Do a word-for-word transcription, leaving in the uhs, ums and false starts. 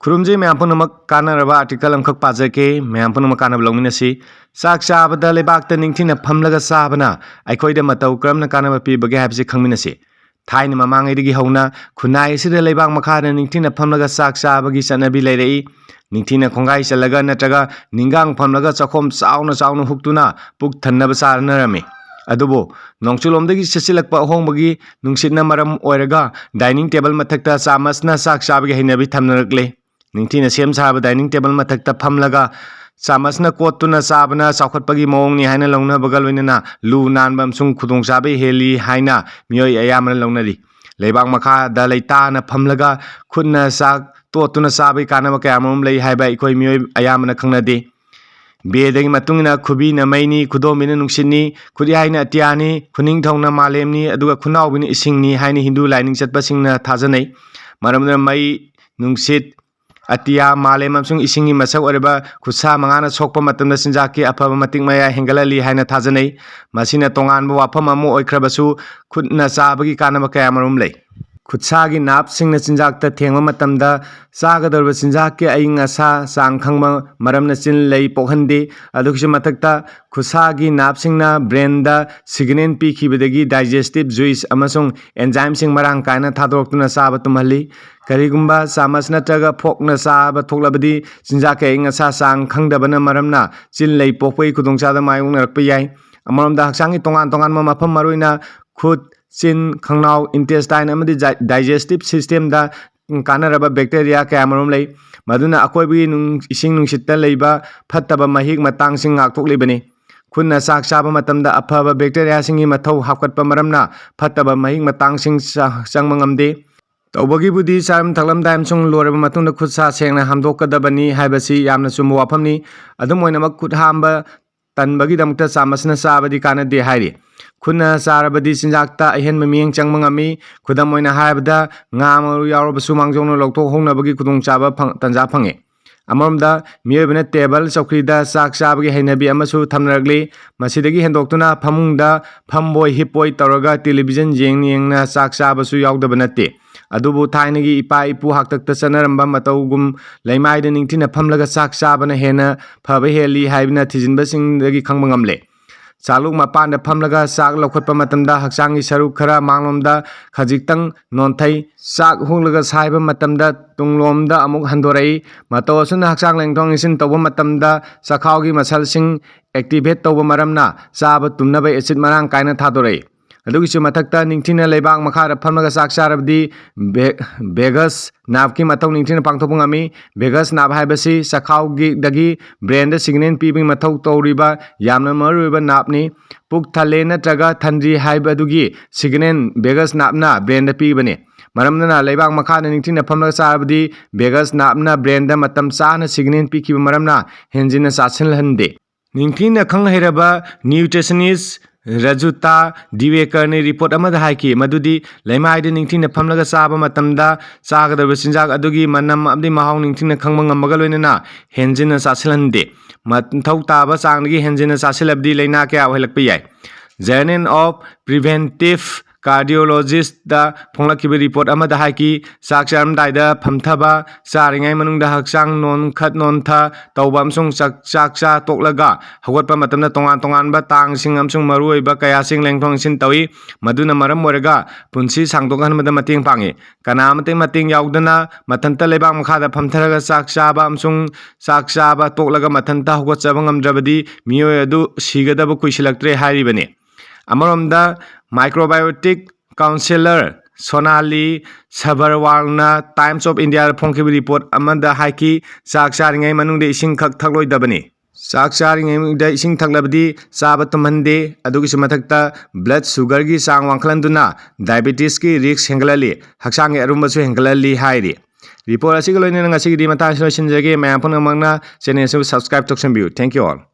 ꯈꯨꯔꯨꯝꯖꯩ ꯃꯌꯥꯝ ꯄꯨꯝꯅꯃꯛ꯫ ꯀꯥꯟꯅꯔꯕ article ꯑꯃꯈꯛ ꯄꯥꯖꯔꯛꯀꯦ, ꯃꯌꯥꯝ ꯄꯨꯝꯅꯃꯛ ꯀꯥꯟꯅꯕ ꯂꯧꯃꯤꯟꯅꯁꯤ꯫ ꯆꯥꯛ ꯆꯥꯕꯗ ꯂꯩꯕꯥꯛꯇ ꯅꯤꯡꯊꯤꯅ ꯐꯝꯂꯒ ꯆꯥꯕꯅ ꯑꯩꯈꯣꯏꯗ ꯃꯇꯧ ꯀꯔꯝꯅ ꯀꯥꯟꯅꯕ ꯄꯤꯕꯒꯦ ꯍꯥꯏꯕꯁꯤ ꯈꯪꯃꯤꯟꯅꯁꯤ꯫ ꯊꯥꯏꯅ ꯃꯃꯥꯡꯉꯩꯗꯒꯤ ꯍꯧꯅ ꯈꯨꯟꯅꯥꯏ ꯑꯁꯤꯗ ꯂꯩꯕꯥꯛ ꯃꯈꯥꯗ ꯅꯤꯡꯊꯤꯅ ꯐꯝꯂꯒ ꯆꯥꯛ ꯆꯥꯕꯒꯤ ꯆꯠꯅꯕꯤ ꯂꯩꯔꯛꯏ꯫ ꯅꯤꯡꯊꯤꯅ ꯈꯣꯡꯒꯥꯏ ꯆꯜꯂꯒ ꯅꯠꯇ꯭ꯔꯒ ꯅꯤꯡꯒꯥꯡ ꯐꯝꯂꯒ ꯆꯥꯛꯈꯣꯝ ꯆꯥꯎꯅ ꯆꯥꯎꯅ ꯍꯨꯛꯇꯨꯅ ꯄꯨꯛ ꯊꯟꯅꯕ ꯆꯥꯅꯔꯝꯃꯤ꯫ ꯑꯗꯨꯕꯨ ꯅꯣꯡꯆꯨꯞꯂꯣꯝꯗꯒꯤ ꯁꯤꯠꯆꯤꯜꯂꯛꯄ ꯑꯍꯣꯡꯕꯒꯤ ꯅꯨꯡꯁꯤꯠꯅ ꯃꯔꯝ ꯑꯣꯏꯔꯒ dining table ꯃꯊꯛꯇ ꯆꯥꯃꯁꯅ ꯆꯥꯛ ꯆꯥꯕꯒꯤ ꯍꯩꯅꯕꯤ ꯊꯝꯅꯔꯛꯂꯦ꯫ ꯅꯤꯡꯊꯤꯅ ꯁꯦꯝ ꯁꯥꯔꯕ dining table ꯃꯊꯛꯇ ꯐꯝꯂꯒ ꯆꯥꯃꯁꯅ ꯀꯣꯠꯇꯨꯅ ꯆꯥꯕꯅ ꯆꯥꯎꯈꯠꯄꯒꯤ ꯃꯑꯣꯡꯅꯤ ꯍꯥꯏꯅ ꯂꯧꯅꯕꯒ ꯂꯣꯏꯅꯅ ꯂꯨ ꯅꯥꯟꯕ ꯑꯃꯁꯨꯡ ꯈꯨꯗꯣꯡꯆꯥꯕ ꯍꯦꯜꯂꯤ ꯍꯥꯏꯅ ꯃꯤꯑꯣꯏ ꯑꯌꯥꯝꯕꯅ ꯂꯧꯅꯔꯤ꯫ ꯂꯩꯕꯥꯛ ꯃꯈꯥꯗ ꯂꯩꯇꯥꯅ ꯐꯝꯂꯒ ꯈꯨꯠꯅ ꯆꯥꯛ ꯇꯣꯠꯇꯨꯅ ꯆꯥꯕꯒꯤ ꯀꯥꯟꯅꯕ ꯀꯌꯥꯃꯔꯨꯝ ꯂꯩ ꯍꯥꯏꯕ ꯑꯩꯈꯣꯏ ꯃꯤꯑꯣꯏ ꯑꯌꯥꯝꯕꯅ ꯈꯪꯅꯗꯦ꯫ ꯕꯦꯗꯒꯤ ꯃꯇꯨꯡ ꯏꯟꯅ ꯈꯨꯕꯤꯅ ꯃꯩꯅꯤ, ꯈꯨꯗꯣꯝꯕꯤꯅ ꯅꯨꯡꯁꯤꯠꯅꯤ, ꯈꯨꯠꯌꯥꯏꯅ ꯑꯇꯤꯌꯥꯅꯤ, ꯈꯨꯅꯤꯡꯊꯧꯅ ꯃꯥꯂꯦꯝꯅꯤ, ꯑꯗꯨꯒ ꯈꯨꯅꯥꯎꯕꯤꯅ ꯏꯁꯤꯡꯅꯤ ꯍꯥꯏꯅ ꯍꯤꯟꯗꯨ ꯂꯥꯏꯅꯤꯡ ꯆꯠꯄꯁꯤꯡꯅ ꯊꯥꯖꯅꯩ꯫ ꯃꯔꯝ ꯑꯗꯨꯅ ꯃꯩ, ꯅꯨꯡꯁꯤꯠ, ꯑꯇꯤꯌꯥ, ꯃꯥꯂꯦꯝ ꯑꯃꯁꯨꯡ ꯏꯁꯤꯡꯒꯤ ꯃꯁꯛ ꯑꯣꯏꯔꯤꯕ ꯈꯨꯠꯁꯥ ꯃꯉꯥꯅ ꯁꯣꯛꯄ ꯃꯇꯝꯗ ꯆꯤꯟꯖꯥꯛꯀꯤ ꯑꯐꯕ ꯃꯇꯤꯛ ꯃꯌꯥꯏ ꯍꯦꯟꯒꯠꯍꯜꯂꯤ ꯍꯥꯏꯅ ꯊꯥꯖꯅꯩ꯫ ꯃꯁꯤꯅ ꯇꯣꯉꯥꯟꯕ ꯋꯥꯐꯝ ꯑꯃ ꯑꯣꯏꯈ꯭ꯔꯕꯁꯨ, ꯈꯨꯠꯅ ꯆꯥꯕꯒꯤ ꯀꯥꯟꯅꯕ ꯀꯌꯥꯃꯔꯨꯝ ꯂꯩ꯫ ꯈꯨꯠꯁꯥꯒꯤ ꯅꯥꯞꯁꯤꯡꯅ ꯆꯤꯟꯖꯥꯛꯇ ꯊꯦꯡꯕ ꯃꯇꯝꯗ ꯆꯥꯒꯗꯧꯔꯤꯕ ꯆꯤꯟꯖꯥꯛꯀꯤ ꯑꯏꯪ ꯑꯁꯥ ꯆꯥꯡ ꯈꯪꯕ ꯃꯔꯝꯅ ꯆꯤꯟ ꯂꯩ ꯄꯣꯛꯍꯟꯗꯦ꯫ ꯑꯗꯨꯒꯤꯁꯨ ꯃꯊꯛꯇ, ꯈꯨꯠꯁꯥꯒꯤ ꯅꯥꯞꯁꯤꯡꯅ brainꯗ signal ꯄꯤꯈꯤꯕꯗꯒꯤ digestive juice ꯑꯃꯁꯨꯡ enzymeꯁꯤꯡ ꯃꯔꯥꯡ ꯀꯥꯏꯅ ꯊꯥꯗꯣꯔꯛꯇꯨꯅ ꯆꯥꯕ ꯇꯨꯝꯍꯜꯂꯤ꯫ ꯀꯔꯤꯒꯨꯝꯕ ꯆꯥꯃꯁ ꯅꯠꯇ꯭ꯔꯒ forkꯅ ꯆꯥꯕ ꯊꯣꯛꯂꯕꯗꯤ, ꯆꯤꯟꯖꯥꯛꯀꯤ ꯑꯏꯪ ꯑꯁꯥ ꯆꯥꯡ ꯈꯪꯗꯕꯅ ꯃꯔꯝꯅ ꯆꯤꯟ ꯂꯩ ꯄꯣꯛꯄꯒꯤ ꯈꯨꯗꯣꯡꯆꯥꯗꯕ ꯃꯥꯌꯣꯛꯅꯔꯛꯄ ꯌꯥꯏ꯫ ꯑꯃꯔꯣꯝꯗ, ꯍꯛꯆꯥꯡꯒꯤ ꯇꯣꯉꯥꯟ ꯇꯣꯉꯥꯟꯕ ꯃꯐꯝ, ꯃꯔꯨꯑꯣꯏꯅ ꯈꯨꯠ, ꯆꯤꯟ, ꯈꯪꯅꯥꯎ, intestine ꯑꯃꯗꯤ ꯖꯥꯏ-, digestive systemꯗ ꯀꯥꯟꯅꯔꯕ bacteria ꯀꯌꯥꯃꯔꯨꯝ ꯂꯩ, ꯃꯗꯨꯅ ꯑꯀꯣꯏꯕꯒꯤ ꯅꯨꯡ-, ꯏꯁꯤꯡ ꯅꯨꯡꯁꯤꯠꯇ ꯂꯩꯕ ꯐꯠꯇꯕ ꯃꯍꯤꯛ ꯃꯇꯥꯡꯁꯤꯡ ꯉꯥꯛꯊꯣꯛꯂꯤꯕꯅꯤ꯫ ꯈꯨꯠꯅ ꯆꯥꯛ ꯆꯥꯕ ꯃꯇꯝꯗ ꯑꯐꯕ bacteriaꯁꯤꯡꯒꯤ ꯃꯊꯧ ꯍꯥꯞꯀꯠꯄ ꯃꯔꯝꯅ ꯐꯠꯇꯕ ꯃꯍꯤꯛ ꯃꯇꯥꯡꯁꯤꯡ ꯆ-, ꯆꯪꯕ ꯉꯝꯗꯦ꯫ ꯇꯧꯕꯒꯤꯕꯨꯗꯤ ꯆꯥꯔꯝ ꯊꯛꯂꯝꯗꯥꯏ ꯑꯃꯁꯨꯡ ꯂꯣꯏꯔꯕ ꯃꯇꯨꯡꯗ ꯈꯨꯠ ꯁꯥ ꯁꯦꯡꯅ ꯍꯥꯝꯗꯣꯛꯀꯗꯕꯅꯤ ꯍꯥꯏꯕꯁꯤ ꯌꯥꯝꯅ ꯆꯨꯝꯕ ꯋꯥꯐꯝꯅꯤ꯫ ꯑꯗꯨꯝ ꯑꯣꯏꯅꯃꯛ, ꯈꯨꯠ ꯍꯥꯝꯕ ꯇꯟꯕꯒꯤꯗꯃꯛꯇ ꯆꯥꯃꯁꯅ ꯆꯥꯕꯗꯤ ꯀꯥꯟꯅꯗꯦ ꯍꯥꯏꯔꯤ꯫ ꯈꯨꯠꯅ ꯆꯥꯔꯕꯗꯤ ꯆꯤꯟꯖꯥꯛꯇ ꯑꯍꯦꯟꯕ ꯃꯤꯠꯌꯦꯡ ꯆꯪꯕ ꯉꯝꯃꯤ꯫ ꯈꯨꯗꯝ ꯑꯣꯏꯅ ꯍꯥꯏꯔꯕꯗ, ꯉꯥ ꯃꯔꯨ ꯌꯥꯎꯔꯕꯁꯨ ꯃꯥꯡꯖꯧꯅ ꯂꯧꯊꯣꯛꯍꯧꯅꯕꯒꯤ ꯈꯨꯗꯣꯡꯆꯥꯕ ꯐꯪ-, ꯇꯥꯟꯖꯥ ꯐꯪꯉꯤ꯫ ꯑꯃꯔꯣꯝꯗ, ꯃꯤꯑꯣꯏꯕꯅ table ꯆꯧꯀ꯭ꯔꯤꯗ ꯆꯥꯛ ꯆꯥꯕꯒꯤ ꯍꯩꯅꯕꯤ ꯑꯃꯁꯨ ꯊꯝꯅꯔꯛꯂꯤ꯫ ꯃꯁꯤꯗꯒꯤ ꯍꯦꯟꯗꯣꯛꯇꯨꯅ ꯐꯃꯨꯡꯗ ꯐꯝꯕꯣꯏ ꯍꯤꯞꯄꯣꯏ ꯇꯧꯔꯒ television ꯌꯦꯡ ꯌꯦꯡꯅ ꯆꯥꯛ ꯆꯥꯕꯁꯨ ꯌꯥꯎꯗꯕ ꯅꯠꯇꯦ꯫ ꯑꯗꯨꯕꯨ ꯊꯥꯏꯅꯒꯤ ꯏꯄꯥ ꯏꯄꯨ ꯍꯥꯛꯇꯛꯇ ꯆꯠꯅꯔꯝꯕ ꯃꯇꯧꯒꯨꯝ ꯂꯩꯃꯥꯏꯗ ꯅꯤꯡꯊꯤꯅ ꯐꯝꯂꯒ ꯆꯥꯛ ꯆꯥꯕꯅ ꯍꯦꯟꯅ ꯐꯕ ꯍꯦꯜꯂꯤ ꯍꯥꯏꯕꯅ ꯊꯤꯖꯤꯟꯕꯁꯤꯡꯗꯒꯤ ꯈꯪꯕ ꯉꯝꯂꯦ꯫ ꯆꯥꯂꯨꯛ ꯃꯄꯥꯟꯗ ꯐꯝꯂꯒ ꯆꯥꯛ ꯂꯧꯈꯠꯄ ꯃꯇꯝꯗ ꯍꯛꯆꯥꯡꯒꯤ ꯁꯔꯨꯛ ꯈꯔ ꯃꯥꯡꯂꯣꯝꯗ ꯈꯖꯤꯛꯇꯪ ꯅꯣꯟꯊꯩ꯫ ꯆꯥꯛ ꯍꯨꯛꯂꯒ ꯁꯥꯏꯕ ꯃꯇꯝꯗ ꯇꯨꯡꯂꯣꯝꯗ ꯑꯃꯨꯛ ꯍꯟꯗꯣꯔꯛꯏ꯫ ꯃꯇꯧ ꯑꯁꯨꯝꯅ ꯍꯛꯆꯥꯡ ꯂꯦꯡꯊꯣꯛ ꯂꯦꯡꯁꯤꯟ ꯇꯧꯕ ꯃꯇꯝꯗ ꯆꯈꯥꯎꯒꯤ ꯃꯁꯜꯁꯤꯡ ꯑꯦꯛꯇꯤꯚꯦꯠ ꯇꯧꯕ ꯃꯔꯝꯅ ꯆꯥꯕ ꯇꯨꯝꯅꯕ ꯑꯦꯁꯤꯠ ꯃꯔꯥꯡ ꯀꯥꯏꯅ ꯊꯥꯗꯣꯔꯛꯏ꯫ ꯑꯗꯨꯒꯤꯁꯨ ꯃꯊꯛꯇ ꯅꯤꯡꯊꯤꯅ ꯂꯩꯕꯥꯛ ꯃꯈꯥꯗ ꯐꯝꯂꯒ ꯆꯥꯛ ꯆꯥꯔꯕꯗꯤ ꯚꯦ-, ꯚꯦꯒꯁ ꯅꯥꯞꯀꯤ ꯃꯊꯧ ꯅꯤꯡꯊꯤꯅ ꯄꯥꯡꯊꯣꯛꯄ ꯉꯝꯃꯤ꯫ ꯚꯦꯒꯁ ꯅꯥꯞ ꯍꯥꯏꯕꯁꯤ ꯆꯈꯥꯎꯒꯤꯗꯒꯤ ꯕ꯭ꯔꯦꯟꯗ ꯁꯤꯒꯅꯦꯜ ꯄꯤꯕꯒꯤ ꯃꯊꯧ ꯇꯧꯔꯤꯕ ꯌꯥꯝꯅ ꯃꯔꯨꯑꯣꯏꯕ ꯅꯥꯞꯅꯤ꯫ ꯄꯨꯛ ꯊꯜꯂꯦ ꯅꯠꯇ꯭ꯔꯒ ꯊꯟꯗ꯭ꯔꯤ ꯍꯥꯏꯕꯗꯨꯒꯤ ꯁꯤꯒꯅꯦꯜ ꯚꯦꯒꯁ ꯅꯥꯞꯅ ꯕ꯭ꯔꯦꯟꯗ ꯄꯤꯕꯅꯤ꯫ ꯃꯔꯝ ꯑꯗꯨꯅ ꯂꯩꯕꯥꯛ ꯃꯈꯥꯗ ꯅꯤꯡꯊꯤꯅ ꯐꯝꯂꯒ ꯆꯥꯔꯕꯗꯤ ꯚꯦꯒꯁ ꯅꯥꯞꯅ ꯕ꯭ꯔꯦꯟꯗ ꯃꯇꯝ ꯆꯥꯅ ꯁꯤꯒꯅꯦꯜ ꯄꯤꯈꯤꯕ ꯃꯔꯝꯅ ꯍꯦꯟꯖꯤꯟꯅ ꯆꯥꯁꯤꯜꯍꯟꯗꯦ꯫ ꯅꯤꯡꯊꯤꯅ ꯈꯪ ꯍꯩꯔꯕ ꯅ꯭ꯌꯨꯇ꯭ꯔꯤꯁꯅꯤꯁ ꯔꯖꯨꯇꯥ ꯗꯤꯋꯦꯀꯔꯅ ꯔꯤꯄꯣꯔꯠ ꯑꯃꯗ ꯍꯥꯏꯈꯤ ꯃꯗꯨꯗꯤ ꯂꯩꯃꯥꯏꯗ ꯅꯤꯡꯊꯤꯅ ꯐꯝꯂꯒ ꯆꯥꯕ ꯃꯇꯝꯗ ꯆꯥꯒꯗꯧꯔꯤꯕ ꯆꯤꯟꯖꯥꯛ ꯑꯗꯨꯒꯤ ꯃꯅꯝ ꯑꯃꯗꯤ ꯃꯍꯥꯎ ꯅꯤꯡꯊꯤꯅ ꯈꯪꯕ ꯉꯝꯕꯒ ꯂꯣꯏꯅꯅ ꯍꯦꯟꯖꯤꯟꯅ ꯆꯥꯁꯤꯜꯍꯟꯗꯦ꯫ ꯃꯊꯧ ꯇꯥꯕ ꯆꯥꯡꯗꯒꯤ ꯍꯦꯟꯖꯤꯟꯅ ꯆꯥꯁꯤꯜꯂꯕꯗꯤ ꯂꯥꯏꯅꯥ ꯀꯌꯥ ꯑꯣꯏꯍꯜꯂꯛꯄ ꯌꯥꯏ꯫ Journal of Preventive Cardiologist ꯐꯣꯡꯂꯛꯈꯤꯕ ꯔꯤꯄꯣꯔꯠ ꯑꯃꯗ ꯍꯥꯏꯈꯤ, ꯆꯥꯛ ꯆꯥꯔꯝꯗꯥꯏꯗ ꯐꯝꯊꯕ, ꯆꯥꯔꯤꯉꯩ ꯃꯅꯨꯡꯗ ꯍꯛꯆꯥꯡ ꯅꯣꯟꯈꯠ ꯅꯣꯟꯊ ꯇꯧꯕ ꯑꯃꯁꯨꯡ ꯆꯥꯛ, ꯆꯥꯛ ꯆꯥ ꯇꯣꯛꯂꯒ ꯍꯧꯒꯠꯄ ꯃꯇꯝꯗ ꯇꯣꯉꯥꯟ ꯇꯣꯉꯥꯟꯕ ꯇꯥꯡꯁꯤꯡ ꯑꯃꯁꯨꯡ ꯃꯔꯨꯑꯣꯏꯕ ꯀꯌꯥꯁꯤꯡ ꯂꯦꯡꯊꯣꯛ ꯂꯦꯡꯁꯤꯟ ꯇꯧꯏ, ꯃꯗꯨꯅ ꯃꯔꯝ ꯑꯣꯏꯔꯒ ꯄꯨꯟꯁꯤ ꯁꯥꯡꯗꯣꯛꯍꯟꯕꯗ ꯃꯇꯦꯡ ꯄꯥꯡꯏ꯫ ꯀꯅꯥ ꯑꯃꯇ ꯃꯇꯦꯡ ꯌꯥꯎꯗꯅ ꯃꯊꯟꯇ ꯂꯩꯕꯥꯛ ꯃꯈꯥꯗ ꯐꯝꯊꯔꯒ ꯆꯥꯛ ꯆꯥꯕ ꯑꯃꯁꯨꯡ ꯆꯥꯛ ꯆꯥꯕ ꯇꯣꯛꯂꯒ ꯃꯊꯟꯇ ꯍꯧꯒꯠꯆꯕ ꯉꯝꯗ꯭ꯔꯕꯗꯤ ꯃꯤꯑꯣꯏ ꯑꯗꯨ ꯁꯤꯒꯗꯕ ꯀꯨꯏꯁꯤꯜꯂꯛꯇ꯭ꯔꯦ ꯍꯥꯏꯔꯤꯕꯅꯤ꯫ ꯑꯃꯔꯣꯝꯗ microbiotic counsellor ꯁꯣꯅꯥꯂꯤ ꯁꯕꯔꯋꯥꯜꯅ Times of Indiaꯗ ꯐꯣꯡꯈꯤꯕ ꯔꯤꯄꯣꯔꯠ ꯑꯃꯗ ꯍꯥꯏꯈꯤ, ꯆꯥꯛ ꯆꯥꯔꯤꯉꯩ ꯃꯅꯨꯡꯗ ꯏꯁꯤꯡ ꯈꯛ ꯊꯛꯂꯣꯏꯗꯕꯅꯤ꯫ ꯆꯥꯛ ꯆꯥꯔꯤꯉꯩꯗ ꯏꯁꯤꯡ ꯊꯛꯂꯕꯗꯤ ꯆꯥꯕ ꯇꯨꯝꯍꯟꯗꯦ꯫ ꯑꯗꯨꯒꯤꯁꯨ ꯃꯊꯛꯇ blood sugarꯒꯤ ꯆꯥꯡ ꯋꯥꯡꯈꯠꯍꯟꯗꯨꯅ diabetesꯀꯤ risk ꯍꯦꯟꯒꯠꯍꯜꯂꯤ, ꯍꯛꯆꯥꯡꯒꯤ ꯑꯔꯨꯝꯕꯁꯨ ꯍꯦꯟꯒꯠꯍꯜꯂꯤ ꯍꯥꯏꯔꯤ꯫ ꯔꯤꯄꯣꯔꯠ ꯑꯁꯤꯒ ꯂꯣꯏꯅꯅ ꯉꯁꯤꯒꯤꯗꯤ ꯃꯇꯥꯡꯁꯤ ꯂꯣꯏꯁꯤꯟꯖꯔꯒꯦ꯫ ꯃꯌꯥꯝ ꯄꯨꯝꯅꯃꯛꯅ channel ꯑꯁꯤꯕꯨ subscribe ꯇꯧꯁꯟꯕꯤꯌꯨ꯫ Thank you all꯫